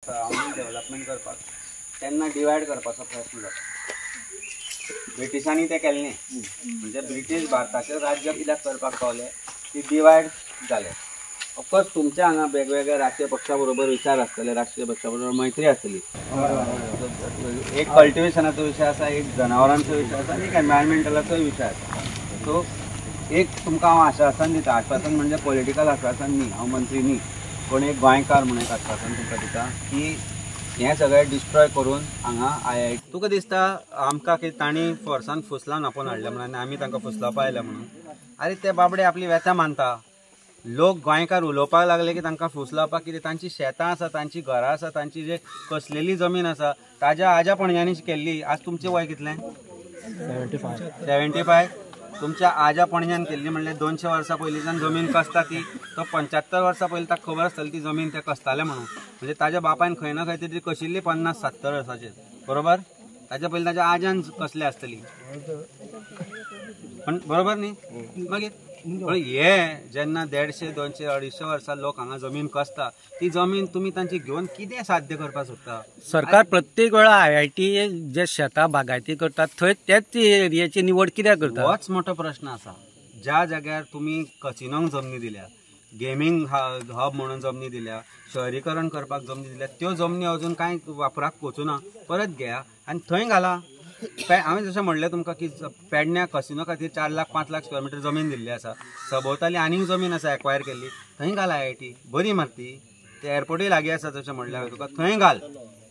Surrounding development करपाक तेन्ना divide करपाचो प्रश्न जाता. ब्रिटिशांनी तें केलें न्ही, म्हणजे ब्रिटीश भारताचें राज्य कित्याक करपाक पावले की डिवायड जाले. ऑफकोर्स तुमच्या हांगा वेगवेगळ्या राजकीय पक्षा बरोबर विचार आसतले, राजकीय पक्षा बरोबर मैत्री आसतली. एक कल्टिवेशनाचो विशय आसा, एक जनावरांचो विशय आसा आनी एक एनवायरमेंटलाचोय विशय आसा. सो एक तुमकां हांव आश्वासन दिता, आश्वासन म्हणजे पॉलिटिकल आश्वासन न्ही, हांव मंत्री न्ही, पूण एक गोंयकार म्हणून एक आश्वासन तुमकां दिता की हें सगळें डिस्ट्रॉय करून हांगा आय I T. तुका दिसता आमकां की तांणी फोर्सान फुसलावन आपोवन हाडलें म्हणून आनी आमी तांकां फुसलावपा आयल्या म्हणून. आरे ते बाबडे आपली व्यथा मानता. लोक गोंयकार उलोवपाक लागले की तांकां फूस लावपाक कितें, तांची शेतां आसा, तांची घरां आसा, तांची जे कसलेली जमीन आसा ताज्या आज्या पणज्यांनी केल्ली. आज तुमचें वय कितलें? 75. तुमच्या आज्या पणज्यान केल्ली म्हणल्यार 200 वर्सां पयलींच्यान जमीन कसता ती, तो 75 वर्सां पयलीं ताका खबर आसतली ती जमीन ते कसताले म्हणून. म्हणजे ताज्या बापायन खंय ना खंय तरी कशिल्ली 50-70 वर्सांचेर, बरोबर? ताज्या पयलीं ताज्या आज्यान कसले आसतली, पण बरोबर न्ही? मागीर पण हे जेन्ना 150, 200, 250 वर्सां लोक हांगा जमीन कसता, ती जमीन तुमी तांची घेवन कितें साध्य करपाक सोदता? सरकार प्रत्येक वेळा आय I T जे शेतां बागायती करतात थंय तेच एरियाची निवड कित्याक करता? होच मोठो प्रश्न आसा. ज्या जाग्यार तुमी कसिनोंक जमनी दिल्या, गेमींग हब म्हणून जमनी दिल्या, शहरीकरण करपाक जमनी दिल्या, त्यो जमनी अजून कांय वापराक वचूना, परत घेया आनी थंय घाला. हांवें जशें म्हणलें तुमकां की पेडण्या कसिनो खातीर 4 लाख 5 लाख स्क्वेअर मिटर जमीन दिल्ली आसा, सभोवताली आनीक जमीन आसा एक्वायर केल्ली, थंय घाल आय I T, बरी मारती. ते एअरपोर्टूय लागीं आसा जशें म्हणलें हांवें तुका, थंय घाल.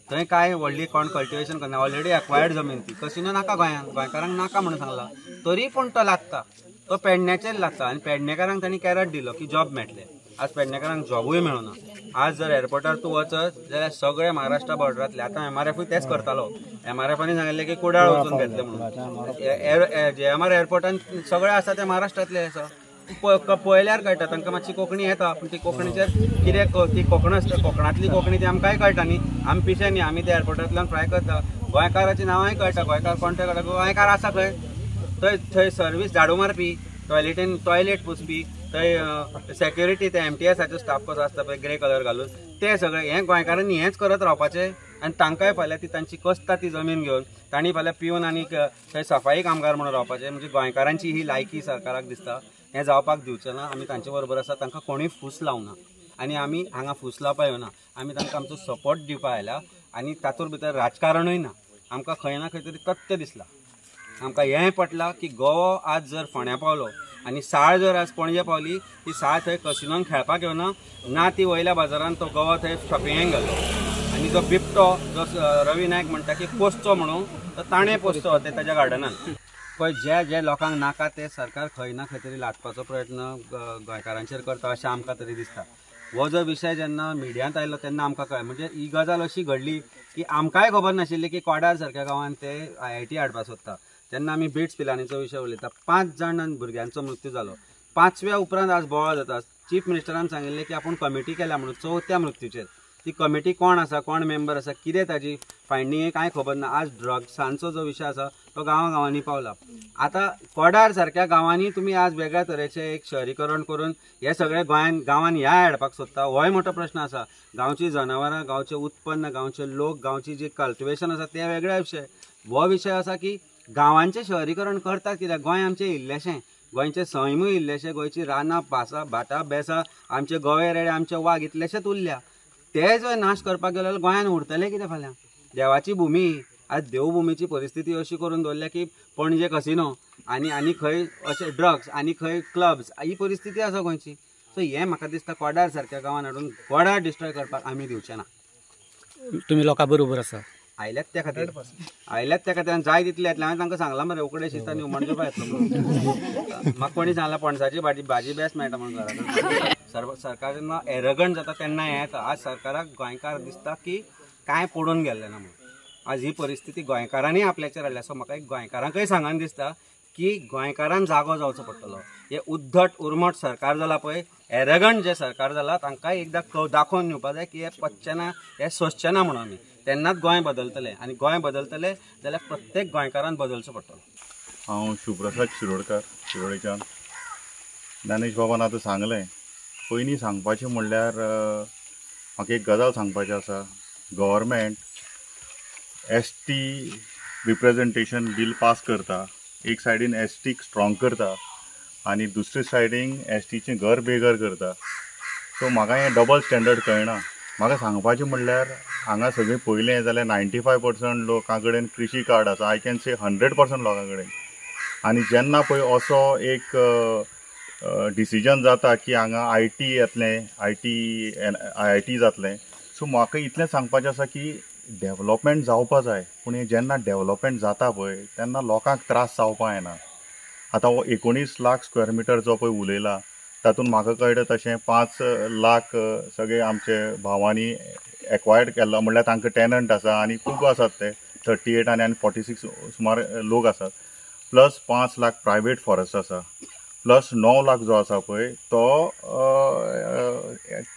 थंय कांय व्हडली कोण कल्टिवेशन करना, ऑलरेडी एक्वायर्ड जमीन ती. कसिनो नाका गोंयांत, गोंयकारांक नाका म्हणून सांगला, तरी पूण तो लागता, तो पेडण्याचेर लागता. आनी पेडणेकारांक तांणी कॅरट दिलो की जॉब मेळटले. आज पेडणेकारांक जॉबूय मेळना. आज जर एअरपोर्टार तूं वचत जाल्यार सगळे महाराष्ट्रा बॉर्डरांतले, आतां एमआरएफूय तेच करतालो, एमआरएफानी सांगिल्लें की कुडाळ वचून घेतले म्हणून. जीएमआर एअरपोर्टान सगळे आसा ते महाराष्ट्रांतले आसा. पळयल्यार कळटा तांकां मातशी कोंकणी येता, पूण ती कोंकणीचेर कितें ती कोंकणांतली कोंकणी ती आमकांय कळटा न्ही. आमी पिशे न्ही, आमी त्या एअरपोर्टांतल्यान फ्राय करता. गोंयकाराची नांवांय कळटा, गोंयकार कोण ते कळटा. गोंयकार आसा खंय, थंय थंय सर्वीस झाडू मारपी, टॉयलेटीन टॉयलेट पुसपी, थंय सेक्युरिटी, ते एमटीएसाचो स्टाफ कसो आसता पळय ग्रे कलर घालून, ते सगळे हें गोंयकारांनी हेंच करत रावपाचें. आनी तांकांय फाल्यां ती तांची कसता ती जमीन घेवन तांणी फाल्यां पिवन आनी थंय सफाई कामगार म्हणून रावपाचें. म्हणजे गोंयकारांची ही लायकी सरकाराक दिसता, हें जावपाक दिवचें ना. आमी तांचे बरोबर आसा, तांकां कोणूय फूस लावना आनी आमी हांगा फूस लावपा येवना. आमी तांकां आमचो सपोर्ट दिवपा आयला आनी तातूंत भितर राजकारणूय ना. आमकां खंय ना खंय तरी तथ्य दिसलां, आमकां हेंय पटलां की गोवो आज जर फोंड्या पावलो आनी साळ जर आज पणजे पावली, ती साळ थंय कसिनोन खेळपाक येवना ना, ती वयल्या बाजारान तो गोवो थंय शॉपिंगेक गेलो. आनी जो बिबटो जो रवी नायक म्हणटा की पोसचो म्हणून, तो ताणें पोसचो ते ताज्या गार्डनान. पळय जे जे लोकांक नाका ते सरकार खंय ना खंय तरी लादपाचो प्रयत्न गोंयकारांचेर करता अशें आमकां तरी दिसता. हो जो विशय जेन्ना मिडियांत आयलो तेन्ना आमकां कळ्ळें, म्हणजे ही गजाल अशी घडली की आमकांय खबर नाशिल्ली की कोडार सारक्या गांवांत ते आय I T हाडपाक सोदता. जेन्ना आमी बिट्स पिलानीचो विशय उलयता, 5 जाण भुरग्यांचो मृत्यू जालो, 5व्या उपरांत आज बोवाळ जाता. चीफ मिनिस्टरान सांगिल्लें की आपूण कमिटी केल्या म्हणून 4थ्या मृत्यूचेर, ती कमिटी कोण आसा, कोण मेंबर आसा, कितें ताजी फायंडींग कांय खबर ना. आज ड्रग्सांचो जो विशय आसा तो गांवां गांवांनी पावला. आतां कोडार सारक्या गांवांनी तुमी आज वेगळ्या तरेचें एक शहरीकरण करून हे सगळे गोंयान गांवांत ह्या हाडपाक सोदता, होय मोठो प्रश्न आसा. गांवची जनावरां, गांवचें उत्पन्न, गांवचे लोक, गांवची जी कल्टिवेशन आसा ते वेगळे विशय. हो विशय आसा की गांवांचें शहरीकरण करतात कित्याक, गोंय आमचें इल्लेशें, गोंयचें सैमूय इल्लेशें, गोंयची रानां भासां भाटां बेसां, आमचे गोवे रेडे, आमचे वाग इतलेशेच उरल्या. ते जर नाश करपाक गेले जाल्यार गोंयान उरतलें कितें फाल्यां? देवाची भुमी, आज देवभुमीची परिस्थिती अशी करून दवरल्या की पणजे कसिनो आनी आनी खंय अशे ड्रग्स आनी खंय क्लब्स, ही परिस्थिती आसा गोंयची. सो हें म्हाका दिसता कोडार सारक्या गांवान हाडून कोडार डिस्ट्रॉय करपाक आमी दिवचे ना. तुमी लोकां बरोबर आसा, आयल्यात त्या खातीर, आयल्यात त्या खातीर जाय तितले येतले. हांवें तांकां सांगलां मरे उकडे शिजता न्ही हुमण जेवपा येतलो म्हणून. म्हाका कोणी सांगलां पणसाची भाजी भाजी बेस्ट मेळटा म्हणून घरा. सरकार जेन्ना एरगंट जाता तेन्ना हें येता. आज सरकाराक गोंयकार दिसता की कांय पडून गेल्लें ना म्हणून. आज ही परिस्थिती गोंयकारांनी आपल्याचेर हाडल्या. सो म्हाका एक गोंयकारांकय सांगन दिसता की गोंयकारान जागो जावचो पडटलो. हे उद्धट उर्मट सरकार जाला पळय, एरगंट जे सरकार जाला, तांकां एकदां दाखोवन दिवपा जाय की हें पच्चें ना, हें सोंसचें ना म्हणून आमी. तेन्नाच गोंय बदलतलें आनी गोंय बदलतलें जाल्यार प्रत्येक गोंयकारान बदलचो पडटलो. हांव शिवप्रसाद शिरोडकर, शिरोडेच्यान. ज्ञानेश बाबान आतां सांगलें. पयलीं सांगपाचें म्हणल्यार म्हाका एक गजाल सांगपाची आसा. Government ST representation bill pass करता, एक सायडीन एस टीक स्ट्रॉंग करता आनी दुसरे सायडीन एस टीचें घर बेघर करता. सो म्हाका हें डबल स्टँडर्ड कळना. म्हाका सांगपाचें म्हणल्यार हांगा सगळें पळयलें जाल्यार 95% लोकां कडेन कृशी कार्ड आसा. I can say 100% लोकां कडेन. आनी जेन्ना पळय असो एक डिसिजन जाता की हांगा I T येतलें, I I T जातलें, सो म्हाका इतलें सांगपाचें आसा की डेवलपमेंट जावपा जाय, पूण हें जेन्ना डेवलपमेंट जाता पळय तेन्ना लोकांक त्रास जावपा जायना. आतां हो 19 लाख स्क्वेअर मिटर जो पळय उलयला तातूंत म्हाका कळटा तशें 5 लाख सगळे आमचे भावांनी एक्वायर्ड केल्लो, म्हणल्यार तांकां टेनंट आसा आनी खूब आसात ते 38 आनी 46 सुमार लोक आसात. प्लस 5 लाख प्रायवेट फॉरेस्ट आसा, प्लस 9 लाख जो आसा पळय तो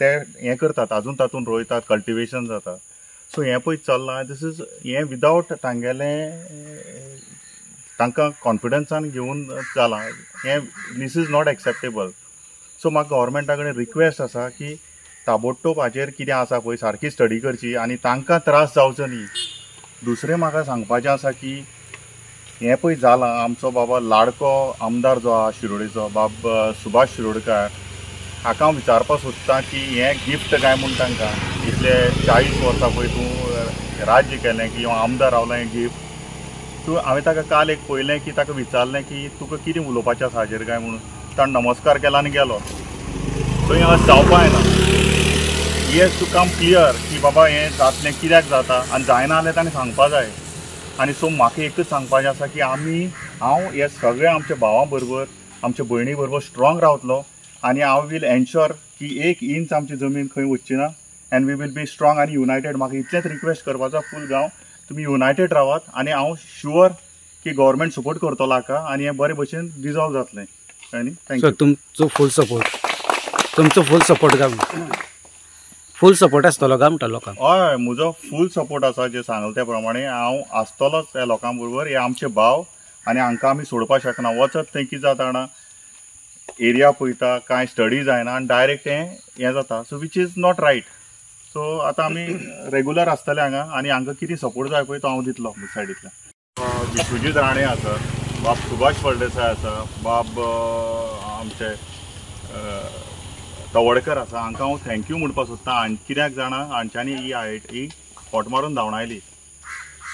ते हें करतात, अजून तातूंत रोयतात, कल्टिवेशन जाता. सो हें पळय चल्लां, this is हें विदावट तांगेलें तांकां कॉन्फिडन्सान घेवन जालां हें. This is not acceptable. So म्हाका गव्हर्मेंटा कडेन रिक्वेस्ट आसा की ताबडतोब हाचेर कितें आसा पळय सारकी स्टडी करची आनी तांकां त्रास जावचो न्ही. दुसरें म्हाका सांगपाचें आसा की हें पळय जालां, आमचो बाबा लाडको आमदार जो आहा शिरोडेचो बाब सुभाष शिरोडकार, हाका हांव विचारपाक सोदतां की हें गिफ्ट काय म्हूण तांकां इतले 40 वर्सां पळय तूं राज्य केलें किंवा आमदार रावला, हें गिफ्ट तूं. हांवें ताका काल एक पळयलें की ताका विचारलें की तुका कितें उलोवपाचें आसा हाजेर काय म्हणून, ताणें नमस्कार केला आनी गेलो. सो हें अशें जावपा जायना. He has to come clear की बाबा हें जातलें कित्याक जाता आनी जायना जाल्यार ताणें सांगपा जाय. आनी सो म्हाका एकूच सांगपाचें आसा की आमी, हांव हे सगळे आमच्या भावां बरोबर, आमच्या भयणी बरोबर स्ट्रॉंग रावतलो आनी हांव वील एन्श्योर की एक इंच आमची जमीन खंय वचची ना and we will be strong आनी युनायटेड. म्हाका इतलेंच रिक्वेस्ट करपाचो, फूल गांव तुमी युनायटेड रावात आनी हांव शुअर की गव्हर्मेंट सपोर्ट करतलो हाका आनी हें बरे भशेन रिजॉल्व जातलें. आनी सो thank you. तुमचो फूल सपोर्ट, तुमचो फूल सपोर्ट काय, फूल सपोर्ट आसतलो काय म्हणटा लोकांक? हय, म्हजो फूल सपोर्ट आसा. जे सांगले त्या प्रमाणे हांव आसतलोच ह्या लोकां बरोबर. हे आमचे भाव आनी हांकां आमी सोडपाक शकना. वचत थंय कितें जाता जाणा, एरिया पळयता, कांय स्टडी जायना आनी डायरेक्ट हें हें जाता, so which is not right. So आतां आमी रेगुलर आसतले हांगा आनी हांकां कितें सपोर्ट जाय पळय तो हांव दितलो सायडींतल्यान. विश्वजीत राणे आसा, बाब सुभाष फळदेसाय आसा, बाब आमचे तवडकर आसा, हांकां हांव thank you म्हणपाक सोदतां. आनी कित्याक जाणा, हांच्यांनी ही आयआयटी खोट मारून धांवडायली.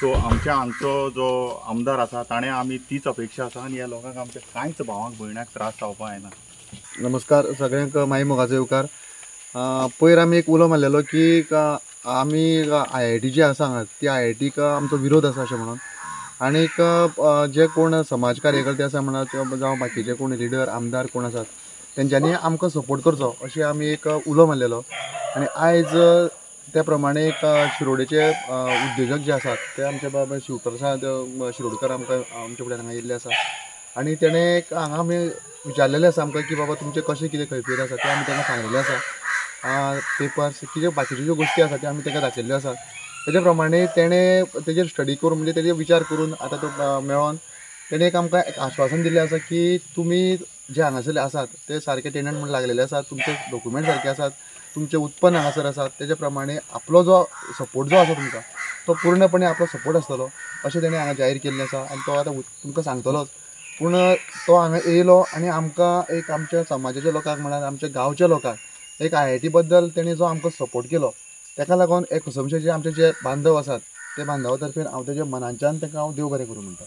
सो आमच्या हांगचो जो आमदार आसा ताणें आमी तीच अपेक्षा आसा आनी ह्या लोकांक, आमच्या कांयच भावांक भयणाक त्रास जावपाक जायना. नमस्कार सगळ्यांक, माई मोगाचो येवकार. पयर आमी एक उलो मारलेलो की आमी आयआयटी जी आसा हांगा ती आयआयटीक आमचो विरोध आसा अशें म्हणून. आनीक जे कोण समाज कार्यकर्ते आसा म्हणा जावं बाकीचे कोण लिडर आमदार कोण आसात तेंच्यांनी आमकां सपोर्ट करचो अशें आमी एक उलो मारलेलो. आनी आयज त्या प्रमाणे एक शिरोडेचे उद्योजक जे आसात ते आमचे बाबा शिवप्रसाद शिरोडकर आमकां आमच्या फुड्यान हांगा येयल्ले आसा आनी तेणें एक हांगा आमी विचारलेलें आसा आमकां की बाबा तुमचें कशें कितें खंय आसा तें आमी तांकां सांगलेलें आसा. पेपर्स कितें बाकीच्यो ज्यो गोश्टी आसा त्यो आमी ताका दाखयल्ल्यो आसा. तेजे प्रमाणे तेणें तेजेर स्टडी करून, म्हणजे तेजेर विचार करून आतां तो मेळोन तेणें एक आमकां एक आश्वासन दिल्लें आसा की तुमी जे हांगासरले आसात ते सारके टेनंट म्हूण लागलेले आसात, तुमचे डॉक्युमेंट सारके आसात, तुमचें उत्पन्न हांगासर आसात, तेजे प्रमाणे आपलो जो सपोर्ट जो आसा तुमकां तो पूर्णपणे आपलो सपोर्ट आसतलो अशें तेणें हांगा जाहीर केल्लें आसा. आनी तो आतां तुमकां सांगतलोच, पूण तो हांगा येयलो आनी आमकां एक आमच्या समाजाच्या लोकांक म्हळ्यार आमच्या गांवच्या लोकांक एक आयआयटी बद्दल तेणें जो आमकां सपोर्ट केलो तेका लागून एक कसमशे जे आमचे जे बांधव आसात ते बांधवा तर्फेन हांव तेज्या मनाच्यान ताका हांव देव बरें करूं म्हणटा.